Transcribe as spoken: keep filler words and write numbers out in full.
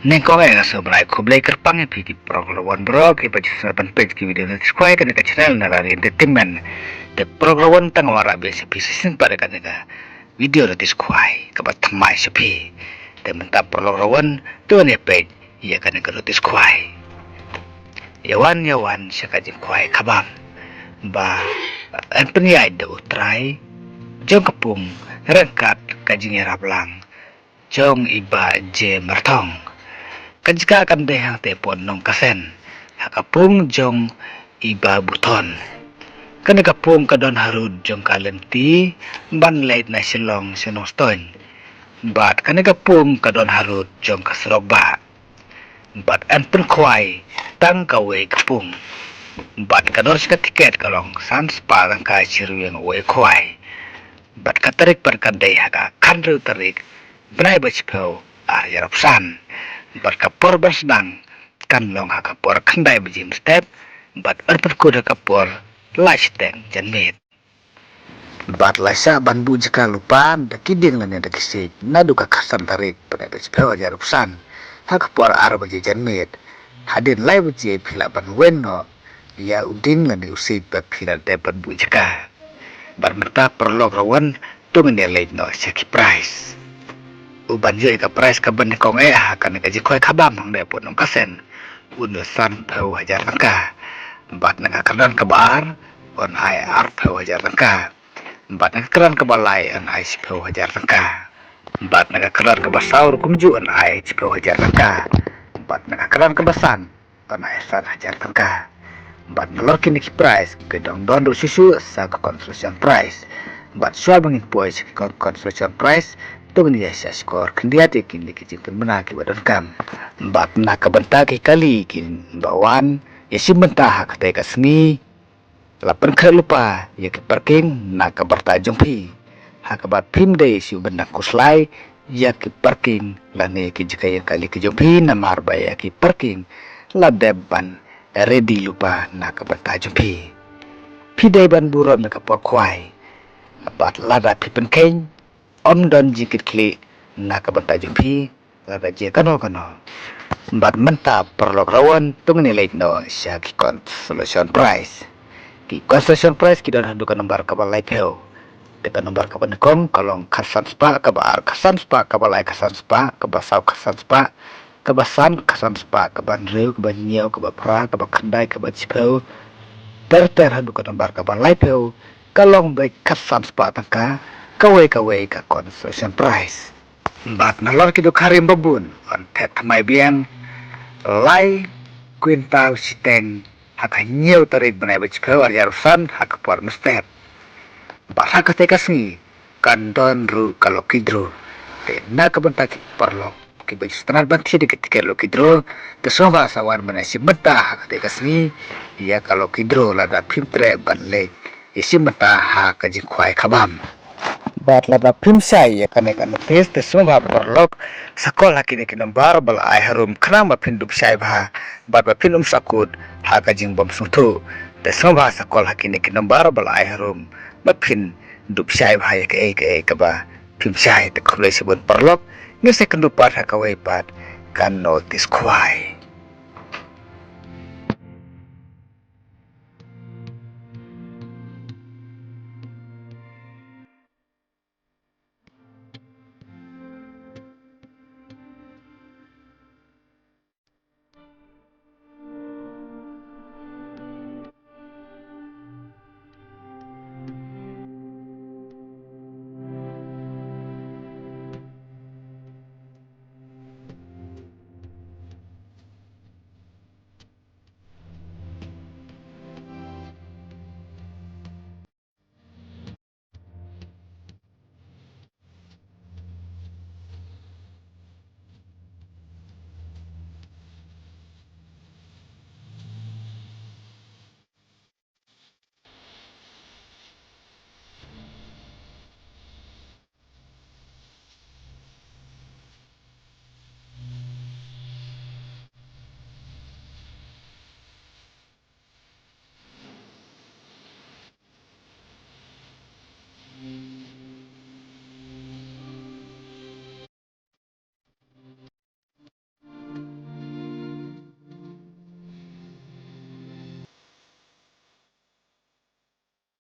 Nyngkong eh nga sngewbha ban ai khublei kyrpang ïa phi ki paralok la wan baroh kiba ju sngewbha ban peit ki video notice khwai kane ka channel Nalari Entertainment. Te paralok la wan tang wanrah biang sha phi shisien pat kane ka video notice khwai kaba thymmai sha phi. Te mynta paralok la wan to ngin ïa peit ïa kane ka notice khwai. Ïa wan ïa wan sha ka jingkhwai khabam ba yn pynïaid da u trai jong ka pung ryngkat ka jingïarap lang jong i Bah J Marthong. Ka jaka kan dei hangtei pon Nongkasen ha ka pung jong i Bah Buthon. Kane ka pung ka don harud jong ka lynti ban leit na Shillong sha Nongstoiñ. Bad kane ka pung ka don harud jong ka surok bah. Bad yn pynkhwai tang kawei ka pung. Bad ka dor sha ka tiket ka long san spah tyngka shi ryngwiang uwei u khwai. Bad ka tarik pat ka dei ha ka khathynriew tarik bnai ba shiphew ar hajar arphew san. Bad ka por ban sdang kan long ha ka por khyndai baje mynstep bad yn pynkut ha ka por lai shiteng janmiet. Bad la shah ban buh jaka lypa da ki dieng lane da ki siej naduh ka khatsan tarik bnai ba shiphew ar hajar arphew san ha ka por ar baje janmiet. Hadien lai baje phi lah ban weng noh ïa u dieng lane u siej ba phi la dep ban buh jaka. Bad mynta paralok la wan to ngin ïa leit noh sha ki prize. U ban ïoh ïa ka prize kaba nyngkong eh ha kane ka jingkhwai khabam hangne pon Nongkasen un ïoh sanphew hajar tyngka. Bad na ka kyrdan kaba ar un ai arphew hajar tyngka. Bad na ka kyrdan kaba lai un ai shiphew hajar tyngka. Bad na ka kyrdan kaba saw ruh kumjuh un ai shiphew hajar tyngka. Bad na ka kyrdan kaba san un ai san hajar tyngka. Bad nalor kine ki prize ki dang don ruh shuh shuh sa ka consolation prize. Bad shuwa ba ngin poi sha ki con- consolation prize to ngin ïa shah shkor khyndiat ïa kine ki jingpynbna kiba donkam. Bad na ka bynta ki kali kiba wan ïashim bynta ha katei ka sngi, la pynkhreh lypa ïa ki parking na ka bynta jong phi. Ha kaba phim dei shu ban dang khuslai ïa ki parking lane ki jaka ïeng kali ki jong phi namar ba ïa ki parking la dep ban ready lypa na ka bynta jong phi. Phi dei ban burom ïa ka por khwai. Bad lada phi pynkheiñ ym don jingkitkhlieh na ka bynta jong phi lada jia kano kano. Bad mynta paralok la wan to ngin ïa leit noh sha ki consolation prize. Ki consolation prize ki don haduh ka nombar kaba laiphew. Te ka nombar kaba nyngkong ka long khatsan spah, kaba ar khatsan spah, kaba lai khatsan spah, kaba saw khatsan spah, kaba san khatsan spah, kaba hynriew, kaba hynñiew, kaba phra, kaba khyndai, kaba shiphew. Ter ter haduh ka nombar kaba laiphew ka long beit khatsan spah tyngka kawei kawei ka consolation prize. Bad nalor ki dkhar rim babun yn phet thymmai biang lai kwintal shiteng ha ka hynñiew tarik bnai ba shiphew ar hajar arphew san ha ka por mynstep. Bad ha katei ka sngi kan don ruh ka lucky draw. Te na ka bynta ki paralok kiba ju sngewtynnat ban thied ïa ki tiket lucky draw, te sngewbha sa wan ban ïashim bynta ha katei ka sngi ïa ka lucky draw lada phim treh ban leit ïashim bynta ha ka jingkhwai khabam. Bad lada phim shai ïa kane ka notice te sngewbha paralok sa call ha kine ki nombar ba la ai harum khnang ba phin dup shai bha bad ba phin ym sahkut ha ka jingbym sngewthuh. Te sngewbha sa call ha kine ki nombar ba la ai harum ba phin dup shai bha ïa kaei kaei kaba phim shai. Te khublei shibun paralok, ngin sa ïakynduh pat ha kawei pat ka notice khwai.